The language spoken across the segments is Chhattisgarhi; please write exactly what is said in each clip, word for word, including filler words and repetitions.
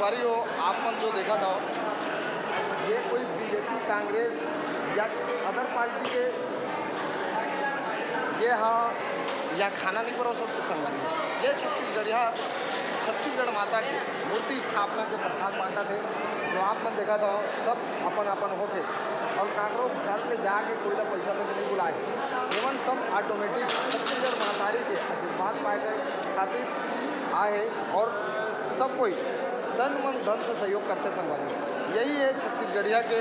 संगवारी हो, आप मन जो देखत हव, ये कोई बीजेपी, कांग्रेस या अदर पार्टी के ये हा या खाना नहीं परोसत हे संगवारी। ये छत्तीसगढ़िया, छत्तीसगढ़ माता के मूर्ति स्थापना के प्रसाद बांटत हे। जो आप मन देखत हव, सब अपन अपन होके, और काकरो घर ले जाके कोई ला पैसा देके नहीं बुलाए। एमन सब ऑटोमेटिक छत्तीसगढ़ महतारी के आशीर्वाद पाए के खातिर आए हे और सब कोई तन मन धन से सहयोग करथे संगवारी। यही हे छत्तीसगढ़िया के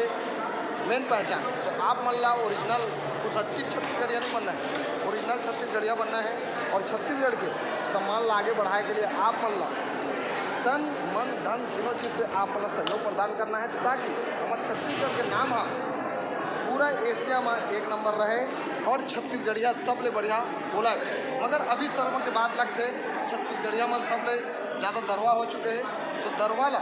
मेन पहचान। तो आप मन ला ओरिजिनल कुछ अच्छी छत्तीसगढ़िया नहीं बनना हे, ओरिजिनल छत्तीसगढ़िया बनना हे और छत्तीसगढ़ के सम्मान ला आगे बढ़ाए के लिए आप मन ला तन मन धन तीनों चीज से आप मन ला सहयोग प्रदान करना हे, ताकि हमर छत्तीसगढ़ के नाम हा पूरा एशिया में एक नंबर रहे और छत्तीसगढ़िया सबले बढ़िया बोला। मगर अभी शर्म के बात लगथे, छत्तीसगढ़िया मन सबले ज़्यादा दरवा हो चुके हे। तो दरवा ला,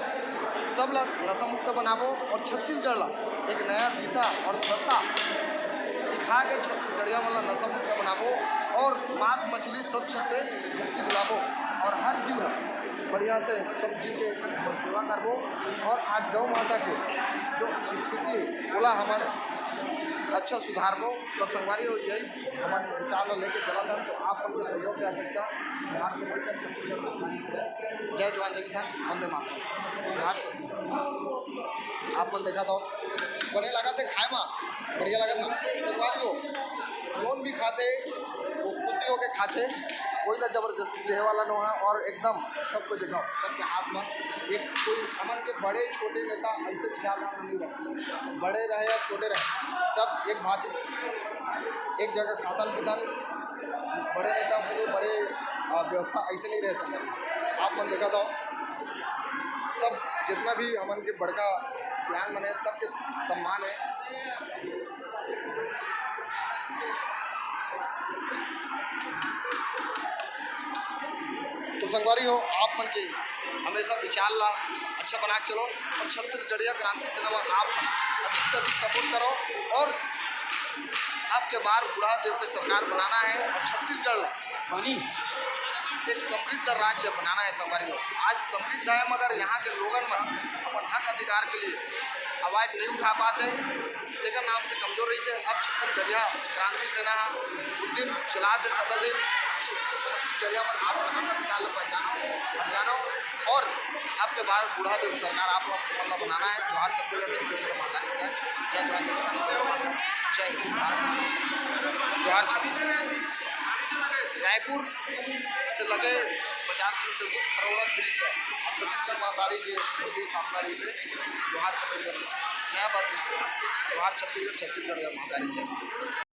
सब ला नशा मुक्त बनाबो और छत्तीसगढ़ ला एक नया दिशा और दशा दिखा के छत्तीसगढ़िया मन ला नशा मुक्त बनाबो और मांस मछली सब चीज से मुक्ति दिलाबो और हर जीव ला बढ़िया से सब जीव के सेवा करबो और आज गौ माता के जो स्थिति हे, ओला हमन अच्छा सुधारबो। तो संगवारी हो, यही हमन विचार ला लेके चलत हन। तो आप मन के सहयोग के अपेक्षा। जय जवान, जय किसान, वंदे मातरम। जोहार छत्तीसगढ़। आप मन देखत हव, बने लागत हे खाए मा, बढ़िया लागत ना। संगवारी हो, जोन भी खाथे, वो खुशी होके खाथे, कोई ला जबरदस्ती देहे वाला नोहे। और एकदम सबको देखो, सबके हाथ में एक कोई हमन के बड़े छोटे नेता ऐसे विचारधारा नहीं रहे, बड़े रहे या छोटे रहे, सब एक भांति एक जगह खातन पीतन। बड़े नेता होंगे, बड़े, आ, व्यवस्था ऐसे नहीं रह सकते। आप मन देखत हव, सब जितना भी हमन के बड़का सियान मन हे, सबके सम्मान हे। तो संगवारी हो, आप मन के हमेशा विचार ला अच्छा बना के चलो और छत्तीसगढ़िया क्रांति सेना मा आप मन अधिक से अधिक सपोर्ट करो और आपके बार बूढ़ा देव के सरकार बनाना हे और छत्तीसगढ़ ला एक समृद्ध राज्य बनाना हे संगवारी हो। आज समृद्ध हे, मगर यहाँ के लोगन मन अपन हक अधिकार के लिए आवाज नहीं उठा पाते, तेकर नाम से कमजोर रहिस हे। अब छत्तीसगढ़िया क्रांति सेना हा उद्यम चलात हे सदा दिन कि छत्तीसगढ़िया मन आप अपन हक अधिकार ला पहचानो, पहचानो और आपके बार बूढ़ा देव सरकार आप लोग मन ला बनाना हे। जोहार छत्तीसगढ़, छत्तीसगढ़ माता की जय। जय जोहार, जय किसान, वंदे मातरम। जय हिंद, भारत माता की जय। जोहार छत्तीसगढ़। रायपुर से लगे पचास किलोमीटर दूर खरौड़ा ब्रिज हे। अच्छा, छत्तीसगढ़ महतारी के मंदिर स्थापना रहिस हे। जोहार छत्तीसगढ़, नया बस स्टैंड। जोहार छत्तीसगढ़, छत्तीसगढ़ महतारी के जय।